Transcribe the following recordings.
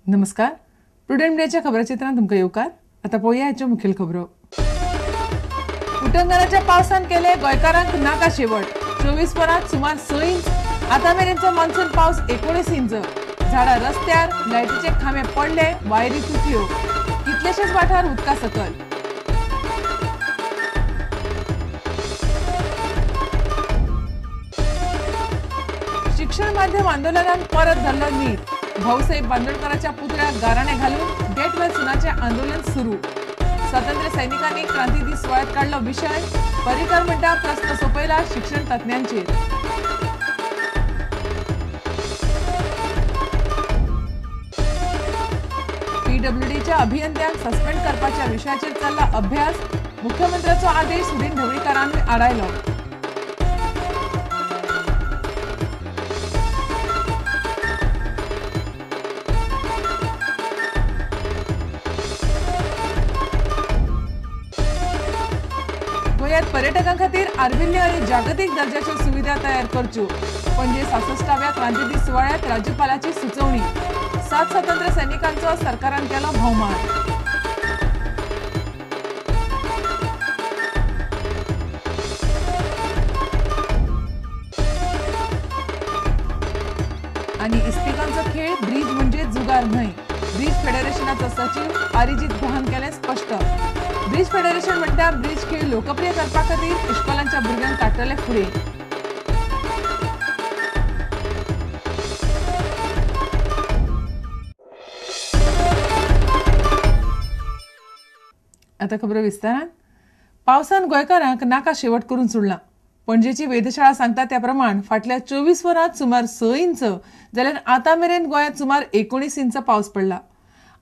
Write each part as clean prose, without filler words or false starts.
नमस्कार, प्रुडंट मीडियाच्या खबराचित्रांत तुमकां येवकार. आतां पळोवया हाच्यो मुखेल खबरो. उटंगाराच्या पावसान केले गोंयकारांक नाका शेवट. 24 वरांत सुमार 6 इंच, आतां मेरेनचो मान्सून पावस 19 इंच. झाडां रस्त्यार, लायटीचे खांबे पडले, वायरी तुटल्यो, कितलेशेच वाठार उदका सकल. शिक्षण माध्यम आंदोलनान परत धरलो नीर. भाऊसाहेब बांदोडकराच्या पुतळ्याक गाराणे घालून गेट वेल सुनाचें आंदोलन सुरू. स्वातंत्र्य सैनिकांनी क्रांती दीस सुवाळ्यात काडलो विशय. पर्रीकर म्हणटा प्रस्न सोंपयला शिक्षण तज्ञांचेर. पीडब्ल्यूडीच्या अभियंत्यांक सस्पेंड करपाच्या विशयाचेर चल्ला अभ्यास. मुख्यमंत्र्याचो आदेश सुदिन ढवळीकारांनी आडायलो. गोंयांत पर्यटकां खातीर आर्विल्ल्यो आनी जागतीक दर्जाच्यो सुविधा तयार करच्यो. पणजे 66व्या क्रांती दीस सुवाळ्यात राज्यपालाची सुचोवणी. 7 स्वातंत्र्य सैनिकांचो सरकारान केलो भोवमान. आनी इस्पिकांचो खेळ ब्रीज म्हणजे जुगार न्हय. ब्रीज फेडरेशनाचो सचीव अरिजीत गुहान केलें स्पश्ट. ब्रीज फेडरेशन म्हणटा ब्रीज खेळ लोकप्रिय करपा खातीर इश्कोलांच्या भुरग्यांक काडटले फुडें. आतां खबरो विस्तारान. पावसान गोंयकारांक नाका शेवट करून सोडला. पणजेची वेधशाळा सांगता त्या प्रमाण फाटल्या 24 वरांत सुमार 6 इंच जाल्यार आतां मेरेन गोंयांत सुमार 19 इंच पावस पडला.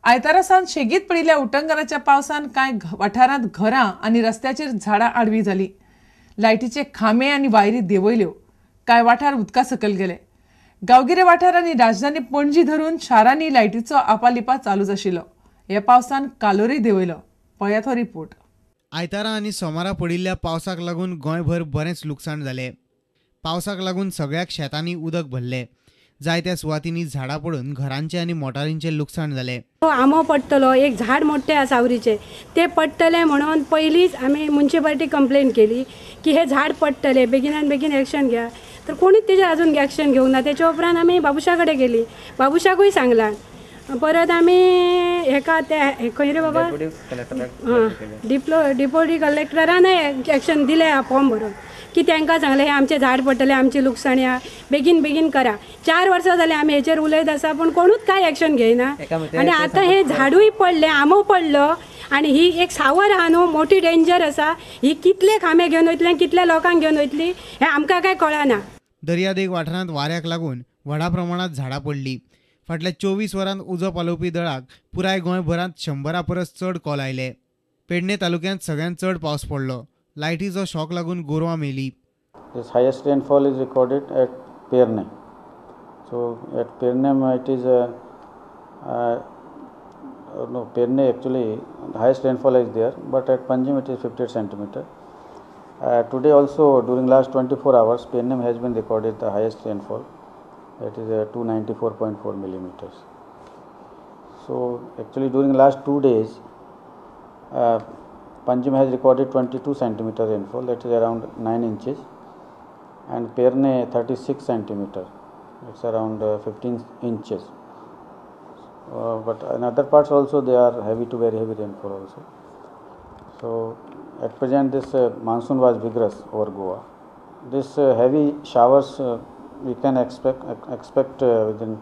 आयतारा सावन शेगीत पडिल्ल्या उटंगाराच्या पावसान कांय वाठारांत घरां आनी रस्त्याचेर झाडां आडवी जाली. लायटीचे खांबे आनी वायरी देंवयल्यो. कांय वाठार उदका सकयल गेले. गांवगिरे वाठार आनी राजधानी पणजी धरून शारांनी लायटीचो आपालिपा चालूच आशिल्लो. ह्या पावसान कालोरी देंवयलो. पळयात हो रिपोर्ट. आयतारा आनी सोमारा पडिल्ल्या पावसाक लागून गोंयभर बरेंच लुकसाण जालें. पावसाक लागून सगळ्याक शेतांनी उदक भरलें. जायत्या सुवातींनी झाडां पडून घरांचें आनी मोटारींचें लुकसाण जालें. आंबो पडटलो, एक झाड मोठें आसा सावरीचें, तें पडटलें म्हणून पयलींच आमी म्युनिसिपालिटी कंप्लेन केली की हें झाड पडटलें, बेगिनान बेगीन एक्शन घ्या. तर कोणीच तेजेर अजून एक्शन घेवंक ना. तेच्या उपरांत आमी बाबुशा कडेन गेली, बाबुशाकूय सांगलां. परत आमी हेका ते खंय रे बाबा डिप्युटी कलेक्टरानय एक्शन दिलें फॉर्म भरून की तांकां सांगलें हें आमचें झाड पडटलें, आमची लुकसाणी आहा, बेगीन बेगीन करा. 4 वर्सां जालीं आमी हेचेर उलयत आसा, पूण कोणूच कांय एक्शन घेयना. आनी आतां हें झाडूय पडलें, आंबो पडलो, आनी ही एक सावर आहा न्हू, मोठी डेंजर आसा. ही कितले खांबे घेवन वयतली आनी कितल्या लोकांक घेवन वयतली हें आमकां कांय कळना. दर्यादेग वाठारांत वाऱ्याक लागून व्हडा प्रमाणांत झाडां पडलीं. फाटल्या 24 वरांत उजो पालोवपी दळाक पुराय गोंयभरांत 100 परस चड कॉल आयले. पेडणे तालुक्यांत सगळ्यांत चड पावस पडलो. लायटीचो शॉक लागून गोरवां मेली. This highest rainfall is recorded at Pernem. So at Pernem it is no, Pernem actually highest rainfall is there, but at Panjim it is 58 centimeter. Today also during last 24 hours Pernem has been recorded the highest rainfall. That is 294.4 millimeters. So actually during last 2 days Panjim has recorded 22 centimeter rainfall, that is around 9 inches, and Perne 36 centimeter, it's around 15 inches. But in other parts also they are heavy to very heavy rainfall also. So at present this monsoon was vigorous over Goa. This heavy showers we can expect within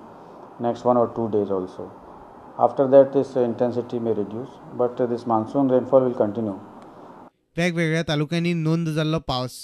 next 1 or 2 days also. After that this intensity may reduce, but this monsoon rainfall will continue. वेगवेगळ्या तालुक्यांनी नोंद जाल्लो पावस.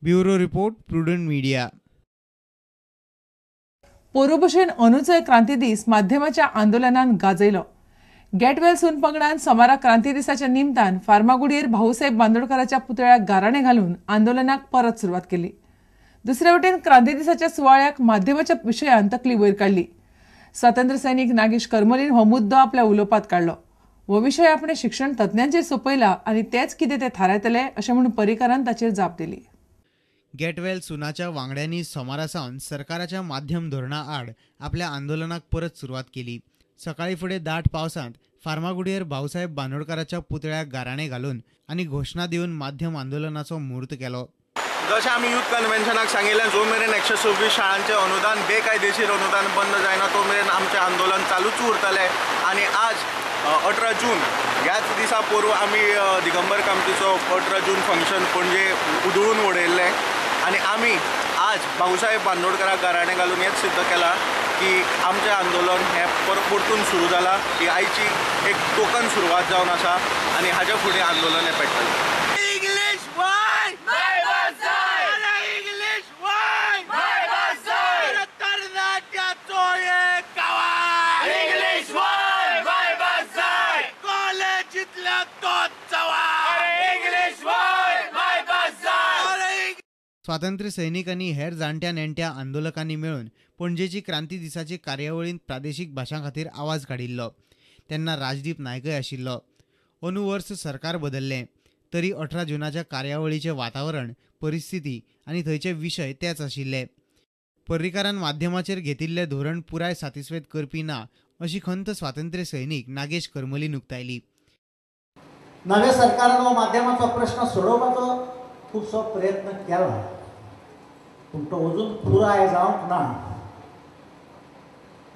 Bureau report, Prudent Media. पोरू भशेन अंदूचोय क्रांती दीस माध्यमाच्या आंदोलनान गाजयलो. Get well soon पंगडान सोमारा क्रांती दिसाच्या निमतान फार्मागुडयेर भाऊसाहेब बांदोडकराच्या पुतळ्याक गाराणें घालून आंदोलनाक परत सुरवात केली. दुसरे वटेन क्रांती दिसाच्या सुवाळ्याक माध्यमाच्या विशयान तकली वयर काडली. स्वातंत्र्य सैनिक नागेश करमलीन हो मुद्दो आपल्या उलोवपांत काडलो. हो विशय आपणे शिक्षण तज्ञांचेर सोंपयला आनी तेच कितें ते थारायतले अशें म्हणून पर्रीकारान ताचेर जाप दिली. गेटवेल सुनाच्या वांगड्यांनी सोमारा सावन सरकाराच्या माध्यम धोरणा आड आपल्या आंदोलनाक परत सुरवात केली. सकाळी फुडें दाट पावसांत फार्मागुडयेर भाऊसाहेब बांदोडकाराच्या पुतळ्याक गाराणें घालून आनी घोशणा दिवन माध्यम आंदोलनाचो म्हूर्त केलो. जशें आमी यूथ कन्व्हेन्शनाक सांगिल्लें, जो मेरेन 126 शाळांचें अनुदान बेकायदेशीर अनुदान बंद जायना तो मेरेन आमचें आंदोलन चालूच उरतलें. आनी आज 18 जून ह्याच दिसा पोरूं आमी दिगंबर कामतीचो 18 जून फंक्शन पणजे उधळून उडयल्लें आनी आमी आज भाऊसाहेब बांदोडकराक गाराणें घालून हेंच सिद्ध केलां की आमचें आंदोलन हें परतून सुरू जालां. ही आयची एक टोकन सुरवात जावन आसा आनी हाज्या फुडें आंदोलन हें पेट्टलें. स्वातंत्र्य सैनिक आनी हेर जाणट्या नेणट्या आंदोलकांनी मेळून पणजेची क्रांती दिसाचे कार्यावळींत प्रादेशीक भाशां खातीर आवाज काडिल्लो. तेन्ना राजदीप नायकय आशिल्लो. अंदू वर्स सरकार बदल्लें तरी 18 जुनाच्या कार्यावळीचें वातावरण, परिस्थिती आनी थंयचे विशय तेच आशिल्ले. पर्रीकारान माध्यमाचेर घेतिल्लें धोरण पुराय सातिस्वेद करपी ना अशी खंत स्वातंत्र्य सैनिक नागेश करमलीन उक्तायली. नव्या सरकारान हो माध्यमाचो प्रश्न सोडोवपाचो खुबसो प्रयत्न केला, पूण तो अजून पुराय जावंक ना.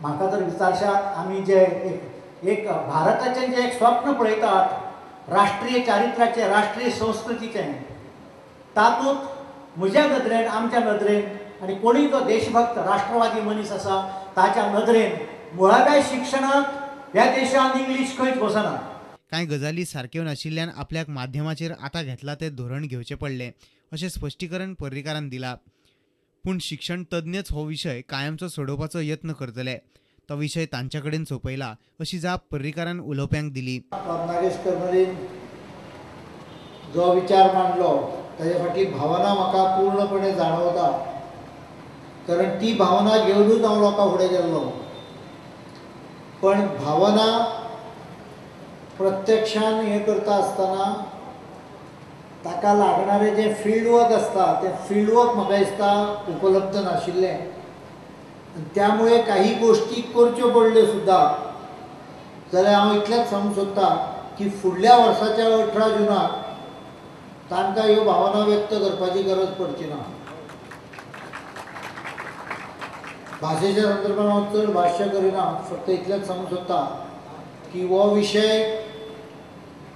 म्हाका जर विचारशात, आमी जे एक भारताचें जें एक स्वप्न पळयतात, राष्ट्रीय चारित्र्याचें, राष्ट्रीय संस्कृतीचें, तातूंत म्हज्या नदरेन, आमच्या नदरेन आनी कोणूय जो देशभक्त राष्ट्रवादी मनीस आसा ताच्या नदरेन मुळाव्या शिक्षणांत ह्या देशांत इंग्लीश खंयच बसना. कांय गजाली सारक्यो नाशिल्ल्यान आपल्याक माध्यमाचेर आतां घेतलां तें धोरण घेवचें पडलें अशें स्पश्टीकरण पर्रीकारान दिलां. पूण शिक्षण तज्ञच हो विशय कायमचो सोडोवपाचो यत्न करतले, तो विशय तांचे कडेन सोंपयला अशी जाप पर्रीकारान उलोवप्यांक दिली. नागेश करमलीन जो विचार मांडलो ताजे फाटली भावना म्हाका पूर्णपणे जाणवता, कारण ती भावना घेवनूच हांव लोकां फुडें गेल्लो. पण भावना प्रत्यक्षान हें करता आसतना ताका लागणारें जें फिल्डवर्क आसता तें फिल्डवर्क म्हाका दिसता उपलब्ध नाशिल्लें आनी त्यामुळे काही गोष्टी करच्यो पडल्यो सुद्दां. जाल्यार हांव इतलेंच सांगूंक सोदता की फुडल्या वर्साच्या 18 जुनाक तांकां ह्यो भावना व्यक्त करपाची गरज पडची ना. भाशेच्या संदर्भात हांव चड भाश्य करिना, फक्त इतलेंच सांगूंक सोदता की हो विशय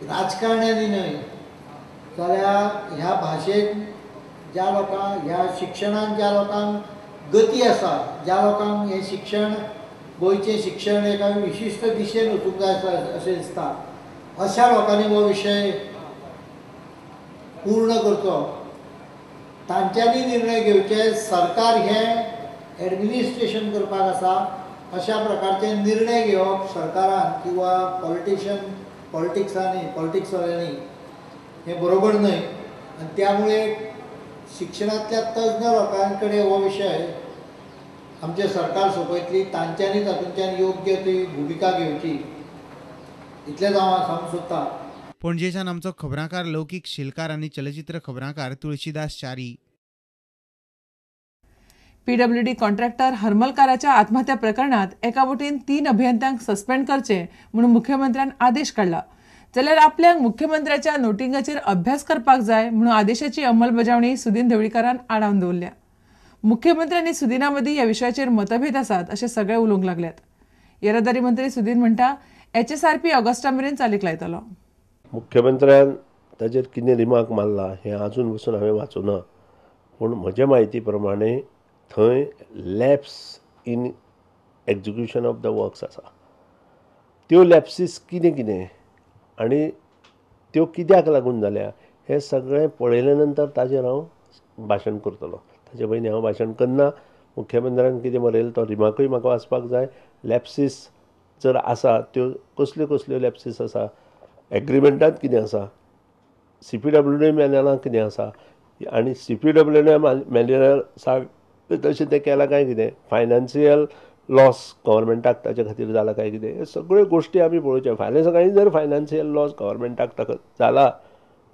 राजकारण्यांनी न्हय जाल्यार ह्या भाशेन ज्या लोकांक, ह्या शिक्षणान ज्या लोकांक गती आसा, ज्या लोकांक हें शिक्षण, गोंयचें शिक्षण एका विशिश्ट दिशेन वचूंक जाय अशें दिसता, अशा लोकांनी हो विशय पूर्ण करचो, तांच्यांनी निर्णय घेवचे. सरकार हें एडमिनिस्ट्रेशन करपाक आसा, अशा प्रकारचे निर्णय घेवप सरकारान किंवा पॉलिटिशियन, पॉलिटिक्सांनी, पॉलिटिक्सवाल्यांनी हें बरोबर न्हय. आनी त्यामुळे शिक्षणांतल्या तज्ञ लोकां कडेन हो विशय आमचें सरकार सोंपयतली, तांच्यांनी तातूंतल्यान योग्य ती भुमिका घेवची, इतलेंच हांव सांगूंक सोदतां. पणजेच्यान आमचो खबरांकार लौकीक शिलकार आनी चलचित्र खबरांकार तुळशीदास च्यारी. पीडब्ल्यूडी कॉन्ट्रॅक्टर हरमलकाराच्या आत्महत्या प्रकरणात एका वटेन 3 अभियंत्यांक सस्पेंड करचे म्हणून मुख्यमंत्र्यान आदेश काडला, जाल्यार आपल्याक मुख्यमंत्र्याच्या नोटिंगाचेर अभ्यास करपाक जाय म्हणून आदेशाची अंमलबजावणी सुदीन ढवळीकारान आडावन दवरल्या. मुख्यमंत्री आनी सुदिना मदीं ह्या विशयाचेर मतभेद आसात अशें सगळे उलोवंक लागल्यात. येरादारी मंत्री सुदीन म्हणटा एचएसआरपी ऑगस्टा मेरेन चालीक लायतलो. मुख्यमंत्र्यान ताचेर कितें रिमार्क मारला हें अजून पसून हांवें वाचूना, पूण म्हजे म्हायती प्रमाणे थंय lapse in execution of the works आसा. त्यो लॅप्सीस कितें कितें आनी त्यो कित्याक लागून जाल्या हें सगळें पळयल्या नंतर ताजेर हांव भाशण करतलो. ताचे पयलीं हांव भाशण करना. मुख्यमंत्र्यान कितें बरयलें तो रिमार्कूय म्हाका वाचपाक जाय. लॅप्सीस जर आसा त्यो कसल्यो कसल्यो लॅप्सीस आसा, एग्रीमेंटांत कितें आसा, CPWD मॅन्युअलांत कितें आसा आनी CPWD manual सांग तशें तें केलां काय कितें, फायनान्शियल लॉस गव्हर्मेंटाक ताचे खातीर जाला काय कितें, हे सगळ्यो गोश्टी आमी पळोवच्यो. फाल्यां सकाळीं जर फायनान्शियल लॉस गव्हर्मेंटाक जाला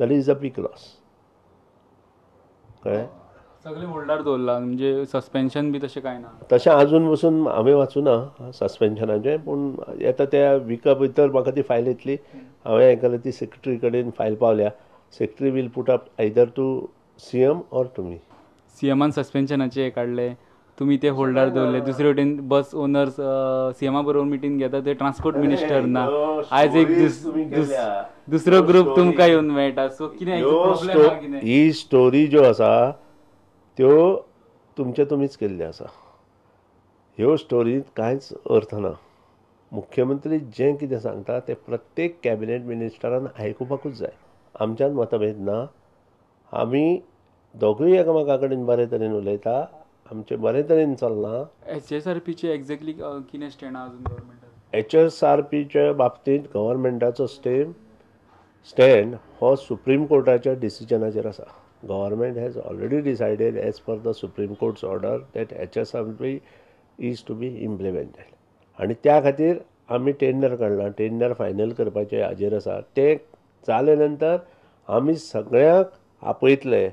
जाल्यार is a big loss. कळ्ळें? सगळे होल्डार दवरला म्हणजे सस्पेन्शन बी तशें कांय ना? तशें आजून पसून हांवें वाचूना सस्पेन्शनाचें, पूण येता त्या विका भितर म्हाका ती फायल येतली. हांवें आयकलां ती सेक्रेटरी कडेन फायल पावल्या. Secretary will put up either to CM or to me. सीएमान सस्पेन्शनाचें हें काडलें, तुमी ते होल्डार दवरले, दुसरे वटेन बस ओनर्स सीएमा बरोबर मिटींग घेता, ते ट्रान्सपोर्ट मिनिस्टर ना. आयज एक दुसरो ग्रुप तुमकां येवन मेळटा. सो कितें ही स्टोरी ज्यो आसा त्यो तुमचे तुमीच केल्ल्यो आसा. ह्यो स्टोरींत कांयच अर्थ ना. मुख्यमंत्री जें कितें सांगता तें प्रत्येक कॅबिनेट मिनिस्टरान आयकुपाकूच जाय. आमच्यान मतभेद ना, आमी दोगूय एकामेका कडेन बरे तरेन उलयता, आमचें बरे तरेन चल्लां. HSRPचे एक्झॅक्टली कितें स्टँड आसा अजून गव्हर्मेंटाचो? HSRPच्या बाबतींत गव्हर्मेंटाचो स्टँड हो सुप्रीम कोर्टाच्या डिसिजनाचेर आसा. Government has already decided as per the Supreme Court's order that HSRP is to be implemented. आनी त्या खातीर आमी टेंडर काडलां. टेंडर फायनल करपाचें हाजेर आसा. तें जाले नंतर आमी सगळ्यांक आपयतले,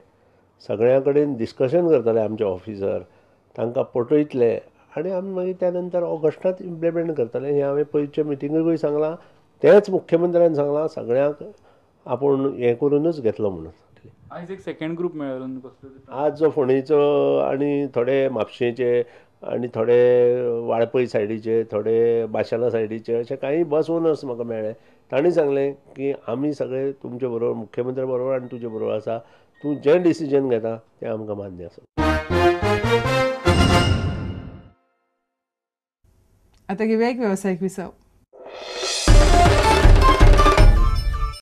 सगळ्यां कडेन डिस्कशन करतले, आमचे ऑफिसर तांकां पटयतले आनी आमी मागीर त्या नंतर ऑगस्टांत इम्प्लिमेंट करतले. हें हांवें पयरचे मिटिंगेकूय सांगलां, तेंच मुख्यमंत्र्यान सांगलां, सगळ्यांक आपूण हें करूनच घेतलो म्हणून. आयज एक सेकंड ग्रुप मेळ्ळो कसलो? आज जो फोंडेचो आनी थोडे म्हापशेंचे आनी थोडे वाळपय सायडीचे, थोडे बाशाला सायडीचे अशे कांय बस ओनर्स म्हाका मेळ्ळे. तांणी सांगलें की आमी सगळे तुमचे बरोबर, मुख्यमंत्र्या बरोबर आनी तुजे बरोबर आसा, तूं जें डिसिजन घेता तें आमकां मान्य आसा. आतां घेवया एक वेवसायीक विसव.